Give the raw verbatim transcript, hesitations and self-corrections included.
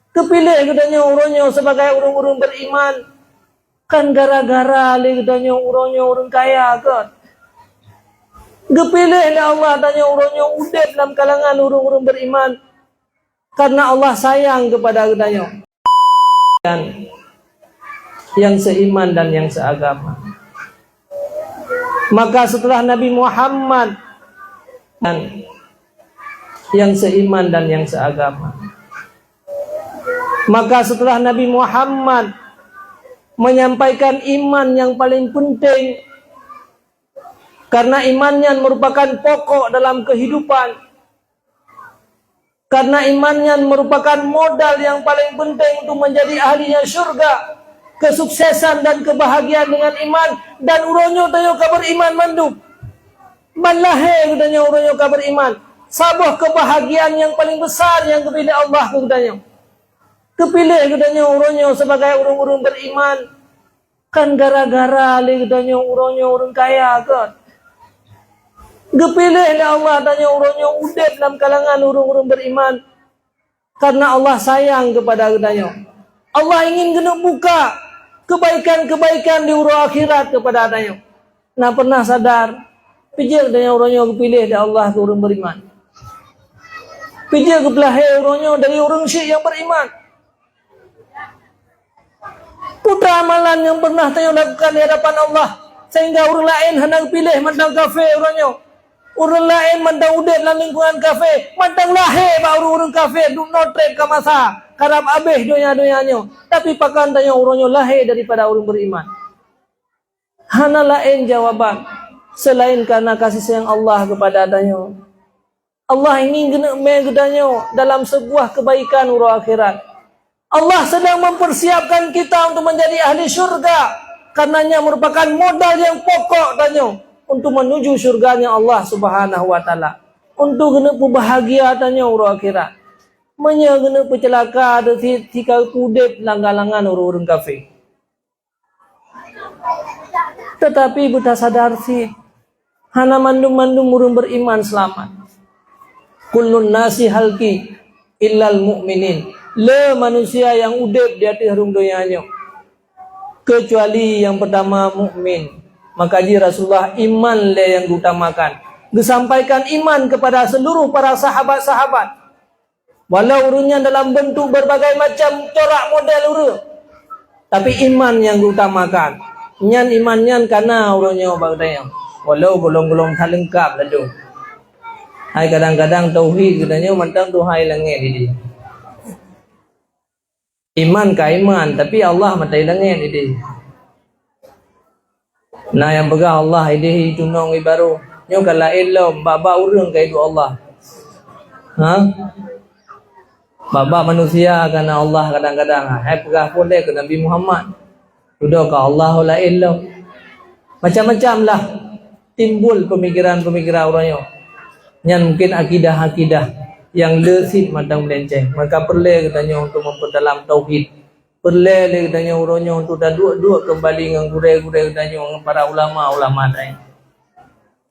Geupiléh geutanyoe uroe nyoe sibagai ureuëng-ureuëng beriman, kan gara-gara lé geutanyoe uroe nyoe ureuëng kaya kon. Geupiléh lé Allah tanyoe uroe nyoe udeb lam kalangan ureuëng-ureuëng beriman, karena Allah sayang kepada geutanyoe. Dan yang seiman dan yang seagama. Maka setelah Nabi Muhammad dan yang seiman dan yang seagama. Maka setelah Nabi Muhammad menyampaikan iman yang paling penting, karena iman nyan merupakan pokok dalam kehidupan, karena iman nyan merupakan modal yang paling penting untuk menjadi ahlinya syurga, kesuksesan dan kebahagiaan dengan iman, dan uroe nyoe tanyoe ka beriman mandum. Ban lahé geutanyoe uroe nyoe ka beriman, saboh kebahagiaan yang paling besar yang geubri lé Allah keu geutanyoe. Geupiléh geutanyoe uroe nyoe sibagai ureuëng-ureuëng beriman, kan gara-gara lé geutanyoe uroe nyoe ureuëng kaya kon. Geupiléh lé Allah tanyoe uroe nyoe udeb lam kalangan ureuëng-ureuëng beriman, karena Allah sayang kepada geutanyoe. Allah ingin geuneuk buka kebaikan-kebaikan di uroe akhirat kepada tanyoe. Na pernah sadar, peue jeuet tanyoe uroe nyoe geupiléh lé Allah keu ureuëng beriman? Peue jeuet geupeulahé uroe nyoe dari ureuëng syik nyang beriman? Peue amalan nyang pernah tanyoe lakukan di hadapan Allah, sehingga ureuëng laén hana geupiléh mantong kafé uroe nyoe? Ureuëng laén mantong udeb lam lingkungan kafé, mantong lahé bak ureuëng-ureuëng kafé, duek noe treb ka masa, karab abéh donya-donya nyoe. Tapi pakon tanyoe uroe nyoe lahé daripada ureuëng beriman? Hana laén jawaban selain karena kasih sayang Allah kepada tanyoe. Allah ingin geuneuk mé geutanyoe dalam sebuah kebaikan uroe akhirat. Allah sedang mempersiapkan kita untuk menjadi ahli syurga, karenanya merupakan modal yang pokok tanyoe untuk menuju syurganya Allah Subhanahu wa Taala, untuk geuneuk peubahagia tanyoe uroe akhirat. Meunyoe geuneuk peuceulaka, teusi-, sika udeb lam kalangan ureuëng-ureuëng kafé. Tetapi beutasadar cit, hana mandum-mandum ureuëng beriman seulamat. "Kullun nasi halki illal mu'minin." Le manusia nyang udeb di ateueh rhueng donya nyoe, kecuali nyang pertama mukmin. Maka jih Rasulullah iman lé nyang geuutamakan. Geusampaikan iman kepada seluruh para sahabat-sahabat. Walau ureuëng nyan dalam bentuk berbagai macam corak model ureuëng, tapi iman nyang geuutamakan. Nyan iman nyan kana uroe nyoe bak geutanyoe, walau golom-golom that leungkab ladôm. Hai kadang-kadang tauhid geutanyoe mantong teuhai langét idéh. Iman ka iman, tapi Allah mantong langét idéh. Na nyang peugah Allah idéh tunong ié barô, nyoe ka laén lom, bak-bak ureuëng ka iduek Allah. Ha? Bak-bak manusia ka na Allah kadang-kadang, hai peugah phon lé keu Nabi Muhammad. Dudoe ka Allah laén lom. Macam-macam lah timbul pemikiran-pemikiran uroe nyoe. Nyan mungkin akidah-akidah nyang le cit mantong meulenceng. Maka peureulée geutanyoe untuk memperdalam tauhid. Peureulée lé geutanyoe uroe nyoe untuk taduek-duek keumbali ngon gurée-gurée geutanyoe, ngon para ulama-ulama laén.